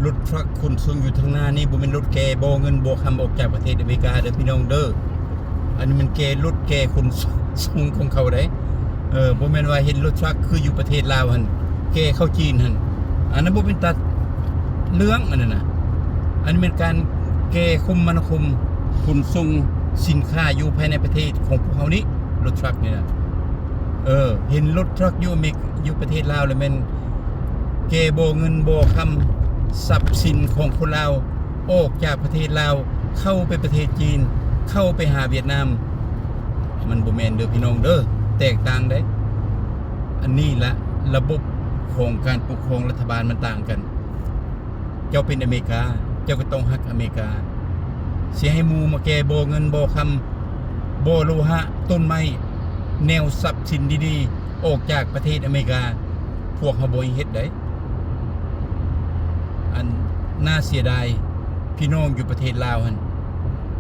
ລົດທຣັກຂົນສົ່ງຢູ່ທາງໜ້ານີ້ ບໍ່ແມ່ນລົດແກ່ບໍ່ເງິນບໍ່ຄຳອອກຈາກປະເທດອາເມລິກາເດີພີ່ນ້ອງເດີ. ອັນນີ້ແມ່ນແກ່ລົດແກ່ຂົນສົ່ງຂອງເຂົາເດ້. ເອີ ບໍ່ແມ່ນວ່າເຫັນລົດທຣັກຄືຢູ່ປະເທດລາວຫັ້ນ ແກ່ເຂົ້າຈີນຫັ້ນ ອັນນັ້ນບໍ່ເປັນຕາເລື່ອງ ອັນນັ້ນນະ. ອັນນີ້ແມ່ນການແກ່ຄົມມະນາຄົມຂົນສົ່ງສິນຄ້າຢູ່ພາຍໃນປະເທດຂອງພວກເຮົານີ້ ລົດທຣັກນີ້ນະ. ເອີ ເຫັນລົດທຣັກຢູ່ເມກ- ຢູ່ປະເທດລາວແລ້ວແມ່ນ ແກ່ບໍ່ເງິນບໍ່ຄຳ ຊັບສິນຂອງຄົນລາວອອກຈາກປະເທດລາວ ເຂົ້າໄປປະເທດຈີນ ເຂົ້າໄປຫາຫວຽດນາມ. ມັນບໍ່ແມ່ນເດີພີ່ນ້ອງເດີ ແຕກຕ່າງໃດ໋. ອັນນີ້ລະລະບົບຂອງການປົກຄອງລັດຖະບານມັນຕ່າງກັນ. ເຈົ້າເປັນອາເມລິກາ ເຈົ້າກໍຕ້ອງຮັກອາເມລິກາ. ຊິໃຫ້ໝູ່ມາແກ່ບໍ່ເງິນບໍ່ຄຳ ບໍ່ໂລຫະ ຕົ້ນໄມ້ ແນວຊັບສິນດີໆ ອອກຈາກປະເທດອາເມລິກາ ພວກເຮົາບໍ່ໃຫ້ເຮັດໃດ. ອັນໜ້າເສຍດາຍ ພີ່ນ້ອງຢູ່ປະເທດລາວຫັ້ນ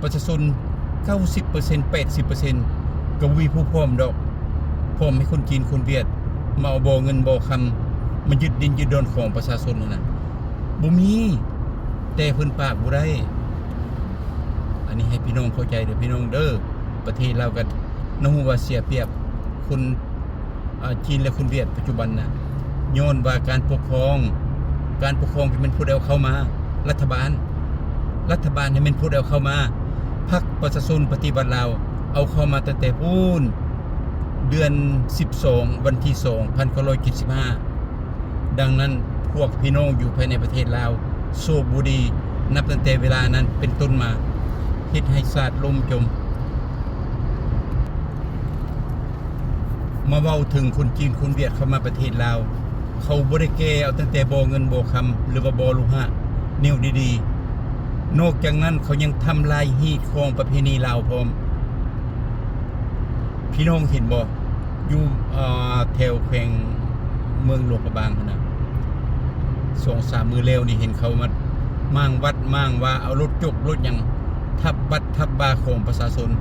ປະຊາຊົນເກົ້າສິບເປີເຊັນ ແປດສິບເປີເຊັນ ກໍບໍ່ມີຜູ້ພ້ອມດອກ ພ້ອມໃຫ້ຄົນຈີນຄົນຫວຽດມາເອົາບໍ່ເງິນບໍ່ຄຳ ມາຍຶດດິນຍຶດດອນຂອງປະຊາຊົນຫັ້ນນະ ບໍ່ມີ. ແຕ່ເພິ່ນປາກບໍ່ໄດ້. ອັນນີ້ໃຫ້ພີ່ນ້ອງເຂົ້າໃຈເດີພີ່ນ້ອງເດີ. ປະເທດລາວກໍນະຮູ້ວ່າເສຍປຽບຄົນ ອາ ຈີນ ແລະ ຄົນຫວຽດປັດຈຸບັນນະ ຍ້ອນວ່າການປົກຄອງ ການປົກຄອງທີ່ແມ່ນຜູ້ໃດເອົາເຂົ້າມາ ລັດຖະບານ ລັດຖະບານໃຫ້ແມ່ນຜູ້ໃດເອົາເຂົ້າມາ ພັກປະຊາຊົນປະຕິວັດລາວ ເອົາເຂົ້າມາຕັ້ງແຕ່ພຸ້ນ ເດືອນສິບສອງ ວັນທີສອງ ພັນເກົ້າຮ້ອຍເຈັດສິບຫ້າ. ດັ່ງນັ້ນ ພວກພີ່ນ້ອງຢູ່ພາຍໃນປະເທດລາວ ໂຊກບໍ່ດີ ນັບຕັ້ງແຕ່ເວລານັ້ນເປັນຕົ້ນມາ ເຮັດໃຫ້ຊາດລົ້ມຈົມ. ມາເວົ້າເຖິງຄົນຈີນຄົນຫວຽດເຂົ້າມາປະເທດລາວ ເຂົາບໍ່ໄດ້ແກ່ເອົາຕັ້ງແຕ່ບໍ່ເງິນບໍ່ຄຳ ຫຼືວ່າບໍ່ໂລຫະ ແນວດີໆ. ນອກຈາກນັ້ນ ເຂົາຍັງທຳລາຍຮີດຄອງປະເພນີລາວພ້ອມ. ພີ່ນ້ອງເຫັນບໍ່? ຢູ່ ເອີ ແຖວແຂວງເມືອງຫຼວງພະບາງຫັ້ນນະ ສອງສາມມື້ແລ້ວນີ້ ເຫັນເຂົາມາມ້າງວັດມ້າງວາ ເອົາລົດຈົກລົດຫຍັງ ທັບວັດທັບວາຂອງປະຊາຊົນ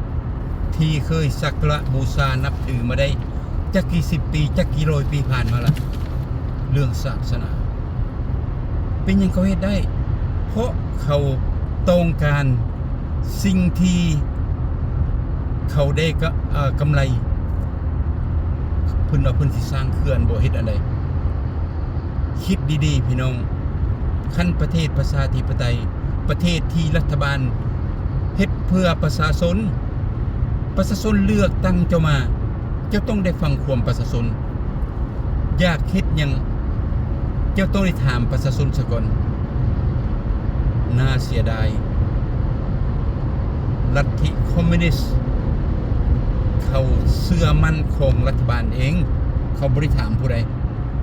ທີ່ເຄີຍສັກກາລະບູຊານັບຖືມາໄດ້ ຈັກກີ່ສິບປີ ຈັກກີ່ຮ້ອຍປີຜ່ານມາລະ ເລື່ອງສາສະໜາ. ເປັນຫຍັງເຂົາເຮັດໄດ້? ເພາະເຂົາຕ້ອງການສິ່ງທີ່ເຂົາໄດ້ກະ ເອີ ກຳໄລ. ເພິ່ນວ່າເພິ່ນຊິສ້າງເຂື່ອນບໍ່ ເຮັດອັນໃດ? ຄິດດີໆ ພີ່ນ້ອງ, ຄັນປະເທດປະຊາທິປະໄຕ, ປະເທດທີ່ລັດຖະບານເຮັດເພື່ອປະຊາຊົນ, ປະຊາຊົນເລືອກຕັ້ງເຈົ້າມາ, ເຈົ້າຕ້ອງໄດ້ຟັງຄວາມປະຊາຊົນ. ຢາກເຮັດຫຍັງ ເຈົ້າຕ້ອງໄດ້ຖາມປະຊາຊົນສາກ່ອນ. ໜ້າເສຍດາຍ, ລັດທິຄອມມິວນິດ ເຂົາເຊື່ອໝັ້ນຂອງລັດຖະບານເອງ, ເຂົາບໍ່ໄດ້ຖາມຜູ້ໃດ.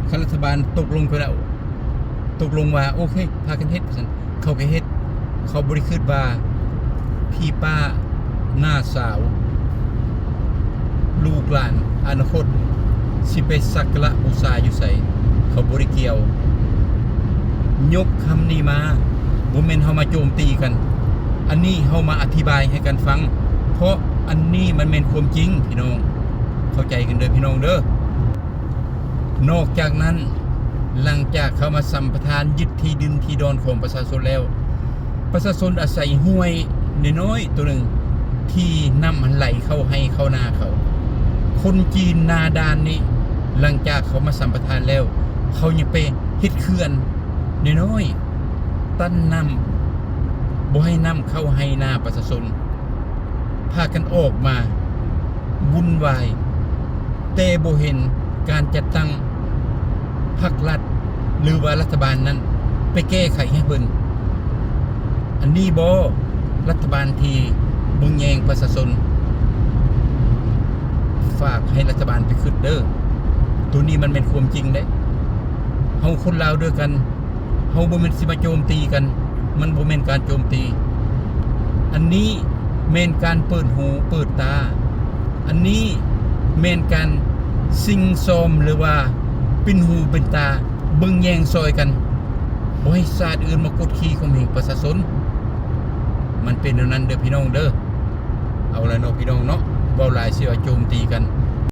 ຄັນລັດຖະບານຕົກລົງໄປແລ້ວ, ຕົກລົງວ່າ ໂອເຄ ພາກັນເຮັດ ວ່າຊັ້ນ, ເຂົາກໍເຮັດ. ເຂົາບໍ່ໄດ້ຄິດວ່າພີ່ປ້ານ້າສາວ ລູກຫຼານ ອະນາຄົດ ຊິໄປສັກກາລະບູຊາຢູ່ໃສ, ເຂົາບໍ່ໄດ້ກ່ຽວ. ຍົກຄຳນີ້ມາ, ບໍ່ແມ່ນເຮົາມາໂຈມຕີກັນ, ອັນນີ້ເຮົາມາອະທິບາຍໃຫ້ກັນຟັງ, ເພາະອັນນີ້ມັນແມ່ນຄວາມຈິງ ພີ່ນ້ອງ, ເຂົ້າໃຈກັນເດີ ພີ່ນ້ອງເດີ. ນອກຈາກນັ້ນ, ຫຼັງຈາກເຂົາມາສຳປະທານຍຶດທີ່ດິນທີ່ດອນຂອງປະຊາຊົນແລ້ວ, ປະຊາຊົນອາໄສຫ້ວຍນ້ອຍໆໂຕໜຶ່ງ ທີ່ນ້ຳມັນໄຫຼເຂົ້າໄຮ່ເຂົ້ານາເຂົາ. ຄົນຈີນໜ້າດ້ານນີ້, ຫຼັງຈາກເຂົາມາສຳປະທານແລ້ວ, ເຂົາຍັງໄປເຮັດເຂື່ອນນ້ອຍໆ ຕັນນ້ຳ, ບໍ່ໃຫ້ນ້ຳເຂົ້າໄຮ່ນາປະຊາຊົນ. ພາກັນອອກມາວຸ່ນວາຍ, ແຕ່ບໍ່ເຫັນການຈັດຕັ້ງພັກລັດ ຫຼືວ່າລັດຖະບານນັ້ນໄປແກ້ໄຂໃຫ້ເພິ່ນ. ອັນນີ້ບໍລັດຖະບານທີ່ເບິ່ງແຍງປະຊາຊົນ? ຝາກໃຫ້ລັດຖະບານໄປຄິດເດີ. ໂຕນີ້ມັນແມ່ນຄວາມຈິງເດ້. ເຮົາຄົນລາວດ້ວຍກັນ, ເຮົາບໍ່ແມ່ນຊິມາໂຈມຕີກັນ, ມັນບໍ່ແມ່ນການໂຈມຕີ. ອັນນີ້ແມ່ນການເປີດຫູເປີດຕາ. ອັນນີ້ແມ່ນການສິ່ງຊອມ ຫຼືວ່າເປັນຫູເປັນຕາ, ເບິ່ງແຍງຊ່ອຍກັນ, ບໍ່ໃຫ້ຊາດອື່ນມາກົດຂີ່ຂົ່ມເຫງປະຊາຊົນ. ມັນເປັນແນວນັ້ນເດີພີ່ນ້ອງເດີ. ເອົາລະເນາະພີ່ນ້ອງເນາະ, ເວົ້າຫຼາຍຊິວ່າໂຈມຕີກັນ.